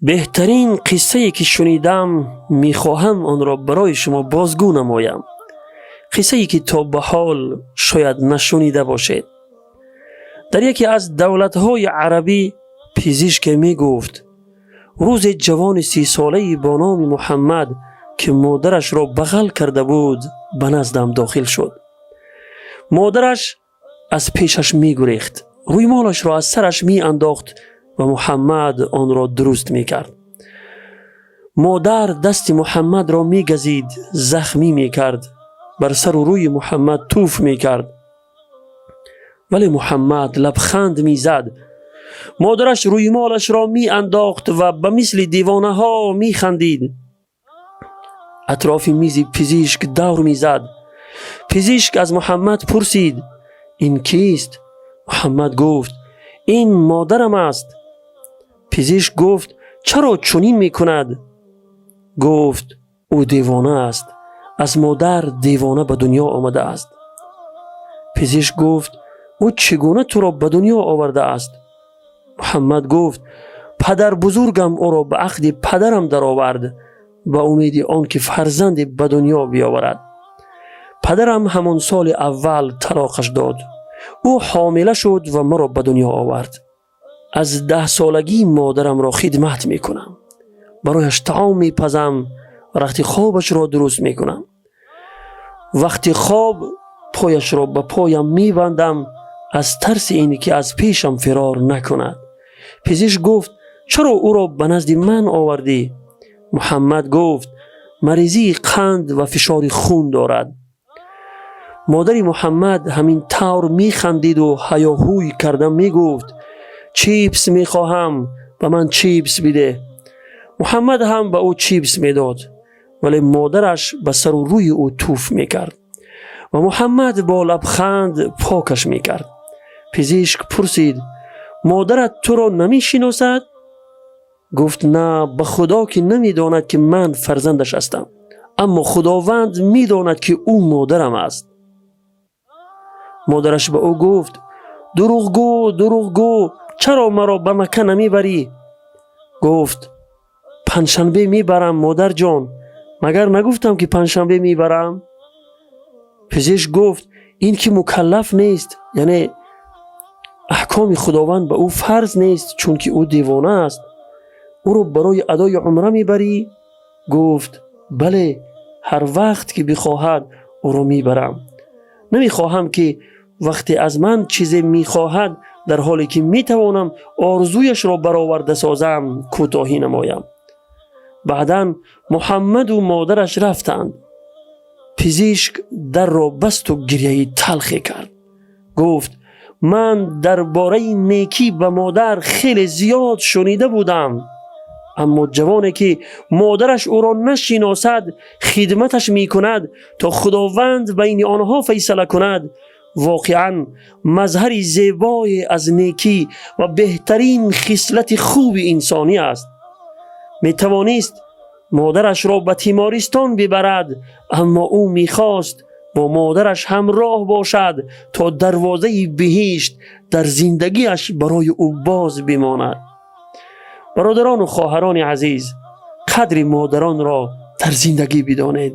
Беҳтарин қиссае, ки шунидам, мехоҳам онро барои шумо бозгӯ намоям. Қиссае, ки то ба ҳол шояд нашунида бошед. Дар яке аз давлатҳои арабӣ пизишке мегуфт: рӯзе ҷавони 30-солае бо номи Муҳаммад, ки модарашро бағал карда буд, ба наздам дохил шуд. Модараш аз пешаш мегурехт, рӯймолашро аз сараш меандохт ва Муҳаммад онро дуруст мекард. Модар дасти Муҳаммадро мегазид, захмӣ мекард, бар сару рӯи Муҳаммад туф мекард, вале Муҳаммад лабханд мезад. Модараш рӯймолашро меандохт ва ба мисли девонаҳо механдид, атрофи мизи пизишк давр мезад. Пизишк аз Муҳаммад пурсид: «Ин кист?» Муҳаммад гуфт: «Ин модарам аст». Пизишк гуфт: «Чаро чунин мекунад?» Гуфт: «Ӯ девона аст, аз модар девона ба дунё омадааст». Пизишк гуфт: «Ӯ чӣ гуна туро ба дунё овардааст?» Муҳаммад гуфт: «Падарбузургам ӯро ба ақди падарам даровард ба умеди он ки фарзанде ба дунё биёварад. Падарам ҳамон соли аввал талоқаш дод. Ӯ ҳомила шуд ва маро ба дунё овард. Аз 10-солагӣ модарамро хидмат мекунам, барояш таом мепазам, рахти хобашро дуруст мекунам. Вақти хоб пояшро ба поям мебандам аз тарси ин ки аз пешам фирор накунад». Пизишк гуфт: «Чаро ӯро ба назди ман овардӣ?» Муҳаммад гуфт: «Маризии қанд ва фишори хун дорад». Модари Муҳаммад ҳамин тавр механдиду ҳаёҳӯй карда мегуфт: «Чипс мехоҳам, ба ман чипс бидеҳ». Муҳаммад ҳам ба ӯ чипс медод, вале модараш ба сару рӯи ӯ туф мекард ва Муҳаммад бо лабханд покаш мекард. Пизишк пурсид: «Модарат туро намешиносад?» Гуфт: «На, ба Худо, ки намедонад, ки ман фарзандаш ҳастам, аммо Худованд медонад, ки ӯ модарам аст». Модараш ба ӯ гуфт: «Дурӯғгӯ, дурӯғгӯ, чаро маро ба Макка намебарӣ?» Гуфт: «Панҷшанбе мебарам, модарҷон, магар нагуфтам, ки панҷшанбе мебарам?» Пизишк гуфт: «Ин ки мукаллаф нест, яъне аҳкоми Худованд ба ӯ фарз нест, чунки ӯ девона аст. Ӯро барои адои умра мебарӣ?» Гуфт: «Бале, ҳар вақт ки бихоҳад, ӯро мебарам. Намехоҳам, ки вақте аз ман чизе мехоҳад, дар ҳоле ки метавонам орзуяшро бароварда созам, кӯтоҳӣ намоям». Баъдан Муҳаммаду модараш рафтанд. Пизишк дарро басту гирьяи талхе кард. Гуфт: «Ман дар бораи некӣ ба модар хеле зиёд шунида будам, аммо ҷавоне, ки модараш ӯро нашиносад, хидматаш мекунад, то Худованд байни онҳо файсала кунад, воқеан мазҳари зебое аз некӣ ва беҳтарин хислати хуби инсонӣ аст. Метавонист модарашро ба тимористон бибарад, аммо ӯ мехост бо модараш ҳамроҳ бошад, то дарвозаи биҳишт дар зиндагиаш барои ӯ боз бимонад». Бародарону хоҳарони азиз, қадри модаронро дар зиндагӣ бидонед.